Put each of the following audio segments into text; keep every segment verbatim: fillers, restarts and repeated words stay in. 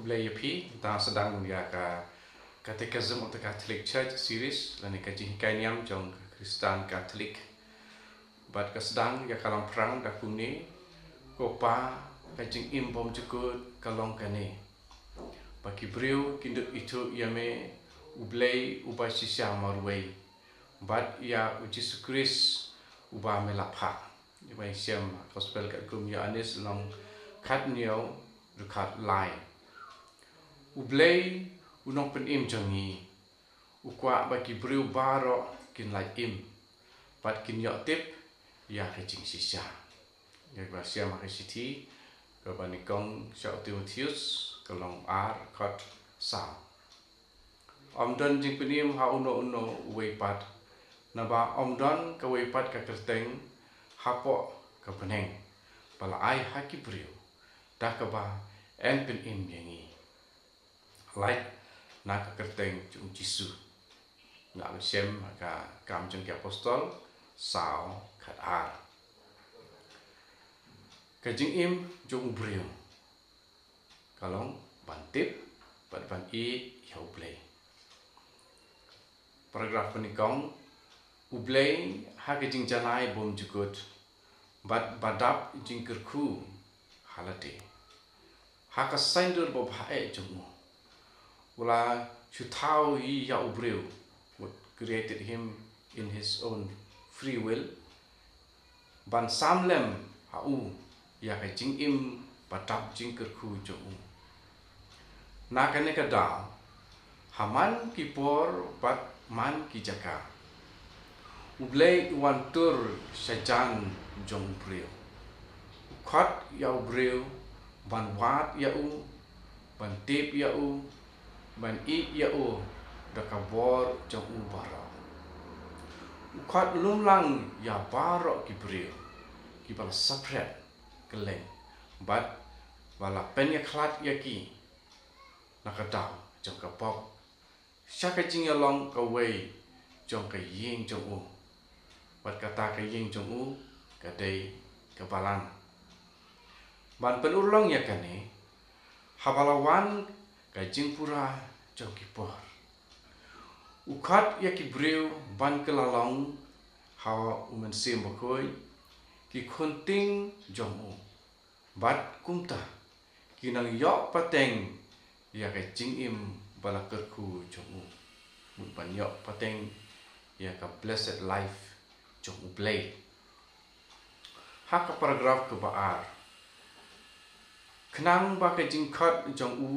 Blei ïa phi, tang sdang ïa ka Catechism of the Catholic Church series, lane ka jinghikai niam jong ka Khristan Katholik. Bad ka sdang ïa ka lamphrang da kumne, ko Pa, ka jingim bymjukut ka long kane, ba ki briew kin ïoh ithuh ïa me, U Blei uba shisha marwei, bad ïa U Jisu Khrist uba me la phah. Ïa ba shem Gospel katkum Ïoannis lynnong khathynñiew, dkhot lai. U Blei, U Nongpynim jong ngi, u kwah ba ki briew baroh kin lait im bad kin ïoh tip ïa ka jingshisha. Ïa ba shem ha ka shithi kaba nyngkong sha u Timotheus, ka lynnong ar, dkhot saw. Ym don jingpynim ha uno uno uwei pat, naba ym don kawei pat ka kyrteng hapoh ka bneng ba la ai ha ki briew da kaba yn pynim ïa ngi, lait na ka kyrteng jong U Jisu. Nga ba shem ha ka Kam jong ki Apostol saw, dkhot ar. Ka jingim jong u briew ka long ban tip bad ban ïeit ïa U Blei. Paragraph ba nyngkong, U Blei ha ka jingjanai bymjukut bad ba dap jingkyrkhu ha lade, ha ka saiñdur babha eh jong u, u la shu thaw ïa u briew, u created him in his own free will, ban sam lem ha u ïa ka jingim ba dap jingkyrkhu jong u. Na kane ka daw, ha man ki por bad man ki jaka, U Blei u wan tur sha jan jong u briew. U khot ïa u briew ban wad ïa u, ban tip ïa u, ban ïeit ïa u da ka bor jong u baroh. U khot lum lang ïa baroh ki briew kiba la saphriang kylleng bad ba la pynïakhlad ïa ki na ka daw jong ka pop, sha ka jingïalong kawei jong ka ïing jong u. Bad kata ka ïing jong u ka dei ka balang. Ban pynurlong ïa kane, haba la wan ka jingpura jong ki por, u khot ïa ki briew ban kylla long ha U Mynsiem Bakhuid, ki khun tieng jong u. Bad kumta, ki nang ïoh pateng ïa ka jingim ba la kyrkhu jong u, mut ban ïoh pateng ïa ka blessed life jong U Blei. Ha ka paragraph kaba ar, khnang ba ka jingkhot jong u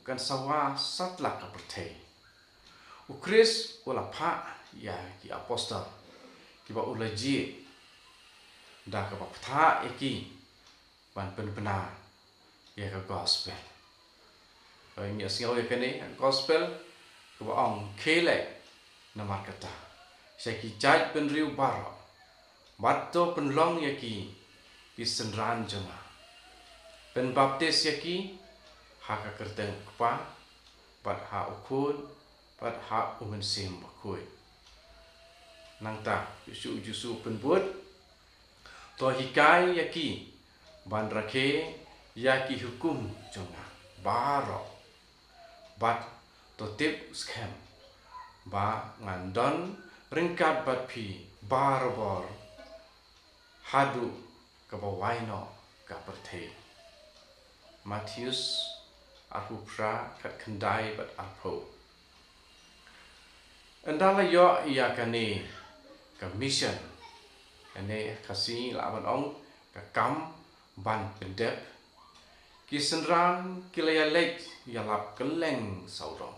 kan sawa satlak ka pyrthei, U Khrist u la phah ïa ki apostol kiba u la jied da kaba phah ïa ki ban pynbna ïa ka gospel. Ngi ïohsngew ïa kane ka gospel kaba ong, khie leit namar kata sha ki jaitbynriew baroh, bad to pynlong ïa ki ki synran jong nga, pynbaptis ïa ki ha ka kyrteng U Kpa, bad ha U Khun, bad ha U Mynsiem Bakhuid. Nangta, Jisu, Jisu u pynbud, to hikai ïa ki ban rakhe ïa ki hukum jong nga baroh, bad to tip skhem ba ngan don ryngkat bad phi barabor haduh kaba wai noh ka pyrthei. Mathaios arphew phra, khatkhyndai bad arphew. Ynda la ïoh ïa kane ka mission, kane Khasi lah ban ong ka kam ban pyndep, ki synran ki la ïaleit ïalap kylleng sawdong.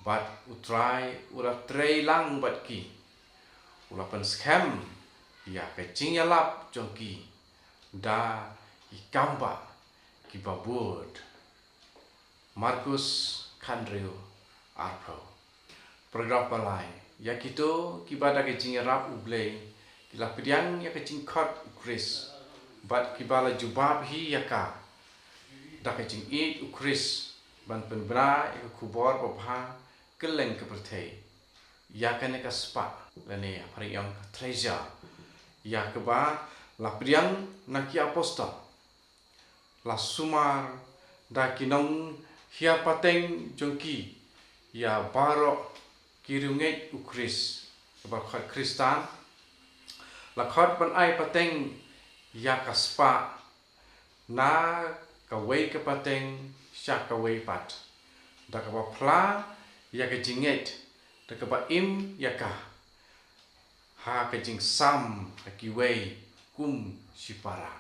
Bad U Trai u la trei lang bad ki, u la pynskhem ïa ka jingïalap jong ki da ki kambah kiba bud. Markus khathynriew, arphew. Paragraph ba lai. Ïa kito kiba da ka jingïarap U Blei ki la pdiang ïa ka jingkhot U Khrist, bad kiba la jubab hi ïa ka da ka jingïeit U Khrist ban pynbna ïa ka khubor babha kylleng ka pyrthei. Ïa kane ka spah lane phareng ïong ka treasure, ïa kaba la pdiang na ki apostol, la sumar da ki nong Hia pateng jong ki ïa baroh ki riewngeit u Khrist, kaba khot Khristan, la khot ban ai pateng ïa ka spah na kawei ka pateng sha kawei pat, da kaba phla ïa ka jingngeit, da kaba im ïa ka ha ka jingsam ha kiwei kum shipara,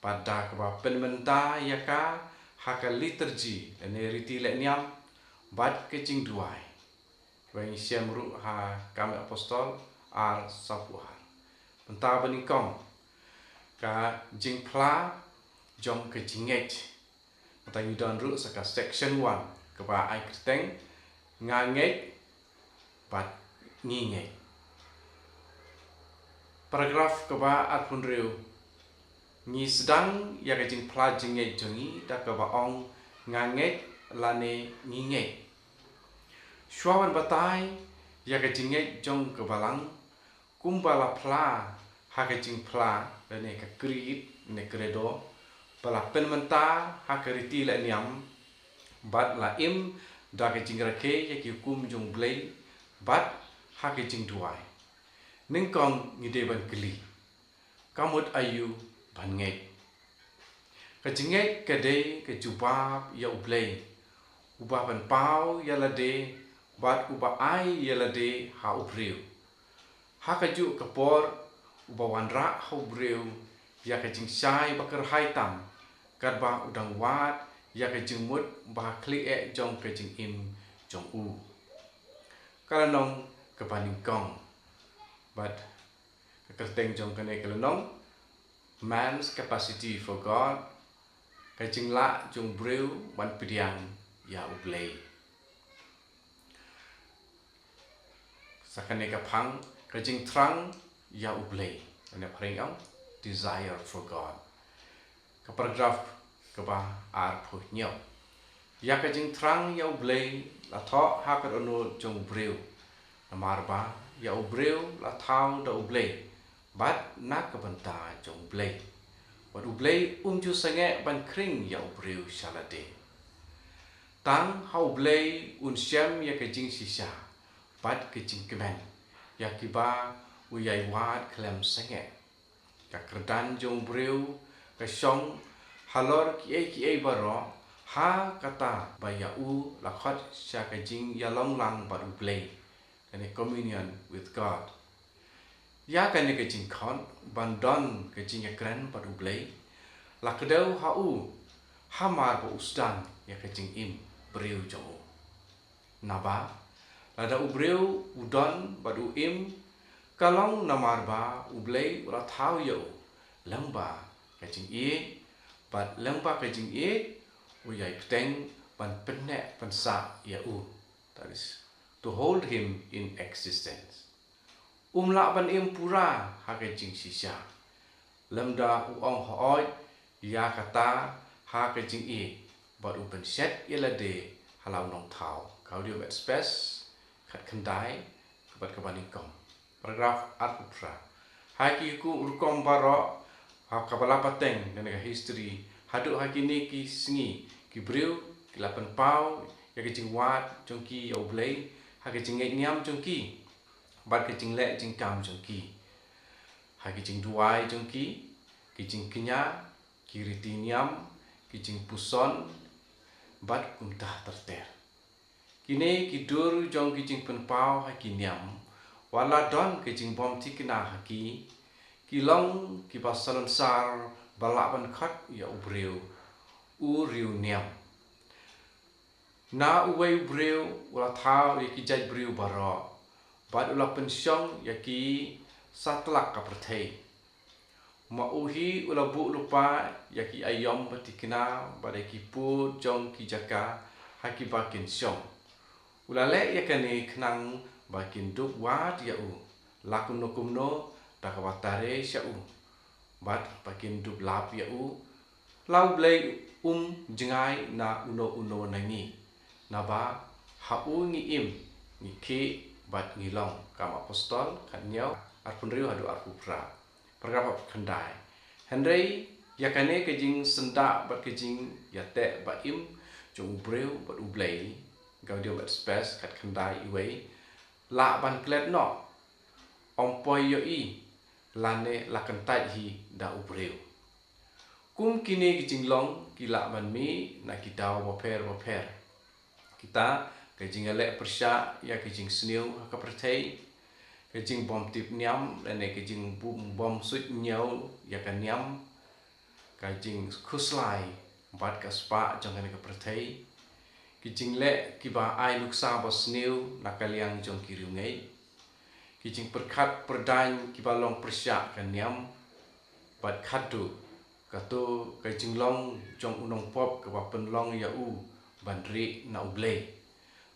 bad da kaba pynmynta ïa ka ha ka liturgi lane riti leh niam bad ka jingduwai. Wei shem ruh ha Kam Apostol ar sawphew ar. Mynta ba nyngkong ka jingphla jong ka jingngeit. Mynta ngi don ruh sa ka section one kaba ai kyrteng Nga ngeit bad ngi ngeit. Paragraph kaba arphew hynriew. Ngi sdang ïa ka jingphla jingngeit jong ngi da kaba ong nga ngeit lane ngi ngeit. Shuwa ban batai ïa ka jingngeit jong ka balang, kumba la phla ha ka jingphla lane ka creed ne credo, ba la pynmynta ha ka riti leh niam, bad la im da ka jingrakhe ïa ki hukum jong Blei bad ha ka jingduwai. Nyngkong ngi dei ban kylli, ka mut aïu ban ngeit? Ka jingngeit ka dei ka jubab ïa U Blei, uba pynpaw ïa lade bad uba ai ïa lade ha u briew. Ha kajuh ka por uba wanrah ha u briew ïa ka jingshai ba kyrhai tam, katba u dang wad ïa ka jingmut ba ha khlieh jong ka jingim jong u. Ka lynnong kaba nyngkong. Bad ka kyrteng jong kane ka lynnong, Man's Capacity for God, ka jinglah jong u briew ban pdiang ïa U Blei. Sa kane ka phang, ka jingthrang ïa U Blei. Kane phareng ong, desire for God. Ka paragraph kaba arphew hynñiew. Ïa ka jingthrang ïa U Blei la thoh ha ka dohnud jong u briew. Namar ba ïa u briew la thaw da U Blei bad na ka bynta jong U Blei. Bad U Blei um ju sangeh ban khring ïa u briew sha lade. Tang ha U Blei un shem ïa ka jingshisha bad ka jingkmen ïa kiba u ïai wad khlem sangeh. Ka kyrdan jong u briew ka shong halor kiei kiei baroh, ha kata ba ïa u la khot sha ka jingïalong lang bad U Blei, kane communion with God. Ïa kane ka jingkhot ban don ka jingïakren bad U Blei la kdew ha u, hamar ba u sdang ïa ka jingim briew jong u. Naba lada u briew u don bad u im, ka long namar ba U Blei u la thaw ïa u lyngba ka jingïeit, bad lyngba ka jingïeit u ïai bteng ban pynneh pynsah ïa u, that is, to hold him in existence. Um lah ban im pura ha ka jingshisha, lymda u ong hooid ïa kata ha ka jingïeit, bad u pynshet ïa lade ha la u nongthaw. Gaudium et Spes, khatkhyndai bad kaba nyngkong. Paragraph arphew phra. Ha ki rukom baroh, ha kaba la pateng na ka history, haduh ha kine ki sngi, ki briew ki la pynpaw ïa ka jingwad jong ki ïa U Blei ha ka jingngeit niam jong ki, bad ka jingleh jingkam jong ki, ha ki jingduwai jong ki, ki jingkñia, ki riti niam, ki jingpuson, bad kumta ter ter. Kine ki dur jong ki jingpynpaw ha ki niam, wat la don ka jingbym thikna ha ki, ki long kiba salonsar ba lah ban khot ïa u briew u riewniam. Na uwei u briew u la thaw ïa ki jait briew baroh, bad u la pynshong ïa ki satlak ka pyrthei. Ma u hi u la buh lypa ïa ki aïom ba thikna bad ïa ki pud jong ki jaka ha kiba kin shong. U la leh ïa kane khnang ba kin dup wad ïa u la kumno kumno da kaba tare sha u, bad ba kin dup lap ïa u. La U Blei um jngai na uno uno na ngi, naba ha u ngi im, ngi khih bad ngi long. Kam Apostol khathynñiew, arphew hynriew haduh arphew phra. Paragraph khatkhyndai. Hynrei ïa kane ka jingsyndah bad ka jingïateh ba im jong u briew bad u Blei, Gaudium et Spes khatkhyndai uwei, lah ban klet noh, ym poi ïohi, lane la kyntait hi da u briew. Kum kine ki jinglong ki lah ban mih na ki daw bapher bapher. Kita, ka jingïaleh pyrshah ïa ka jingsniew ha ka pyrthei, ka jingbym tip niam lane ka jingbym, bym suidñiew ïa ka niam, ka jingkhuslai bad ka spah jong kane ka pyrthei, ki jingleh kiba ai nuksa basniew na ka liang jong ki riewngeit, ki jingpyrkhat pyrdaiñ kiba long pyrshah ka niam, bad khatduh kato ka jinglong jong u nongpop kaba pynlong ïa u ban rieh na u Blei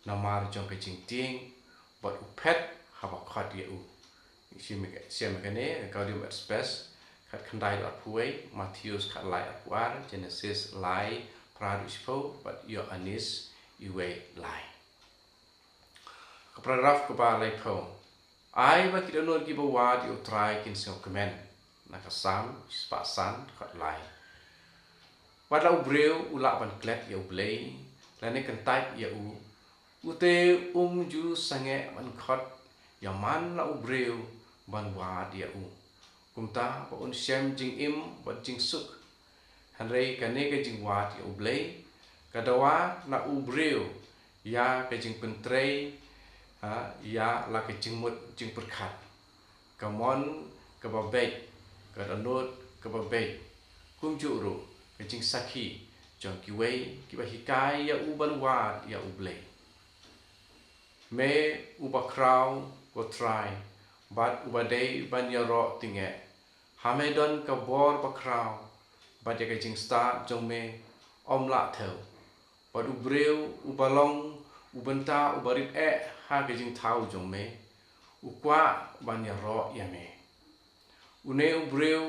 namar jong ka jingtieng bad u phet haba khot ïa u. Shem, shem kane, Gaudium et Spes khatkhyndai dei arphew wei, Mathaios khatlai arphew ar, Jenesis lai phra dei shiphew bad Ïoannis uwei lai. Ka paragraph kaba laiphew. Ai ba ki dohnud kiba wad ïa u Trai kin sngewkmen. Na ka Salm shispah san khatlai. Wat la u briew u lah ban klet ïa u Blei lane kyntait ïa u, u te um ju sangeh ban khot ïa man la u briew ban wad ïa u. Kumta ba un shem jingim bad jingsuk. Hynrei kane ka jingwad ïa u Blei ka dawa na u briew ïa ka jingpyntrei, ha, ïa la ka jingmut jingpyrkhat, ka mon kaba beit, ka dohnud kaba beit, kumjuh ruh ka jingsakhi jong kiwei kiba hikai ïa u ban wad ïa u Blei. Me uba khraw, ko Trai, bad uba dei ban ïaroh tyngeh, ha me don ka bor bakhraw, bad ïa ka jingstad jong me ym lah thew. Bad u briew uba long u bynta uba rit eh ha ka jingthaw jong me, u kwah ban ïaroh ïa me. Une u briew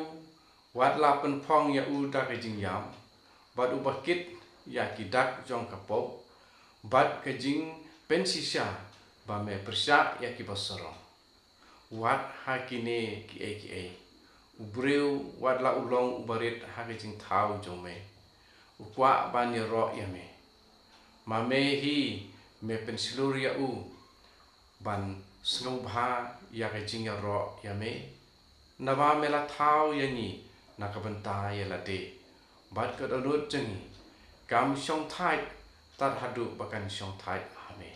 wat la pynphong ïa u da ka jingïap, bad uba kit ïa ki dak jong ka pop, bad ka jingpynshisha ba me pyrshah ïa kiba sarong. Wat ha kine kiei kiei, u briew wat la u long uba rit ha ka jingthaw jong me, u kwah ban ïaroh ïa me. Ma me hi me pynshlur ïa u ban sngewbha ïa ka jingïaroh ïa me. Naba me la thaw ïa ngi na ka bynta ïa lade, bad ka dohnud jong ngi kam shongthait tad haduh ba kan shongthait ha me.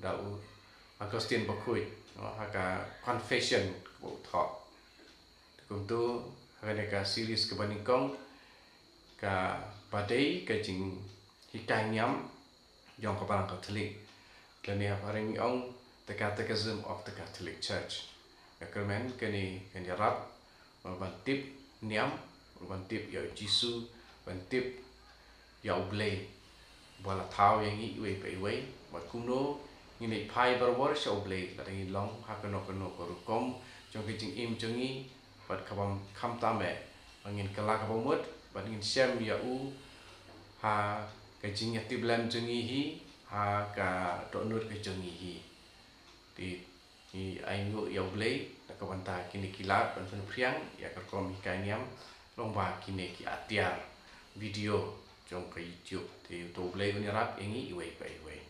Da u Augustine Bakhuid, no, ha ka Confession kaba u thoh. Te kumto, ha kane ka series kaba nyngkong, kaba dei ka jinghikai niam jong ka Balang Katholik, lane hapdeng ngi ong The Catechism of the Catholic Church. Nga kyrmen kane kan ïarap ban tip niam, ban tip ïa u Jisu, ban tip ïa u Blei ba la thaw ïa ngi iwei pa iwei, bad kumno ngin ïa phai barabor sha u Blei lada ngi long ha kano kano ka rukom jong ka jingim jong ngi, bad kaba khamtam eh ba ngin kylla kaba mut bad ngin shem ïa u ha ka jingïatiplem jong ngi hi, ha ka dohnud ka jong ngi hi. Te ngi ainguh ïa u Blei na ka bynta kine ki lad ban pynphriang ïa ka rukom hikai niam lyngba kine ki atiar video jong ka YouTube. Te uto u Blei un ïarap ïa ngi iwei pa iwei.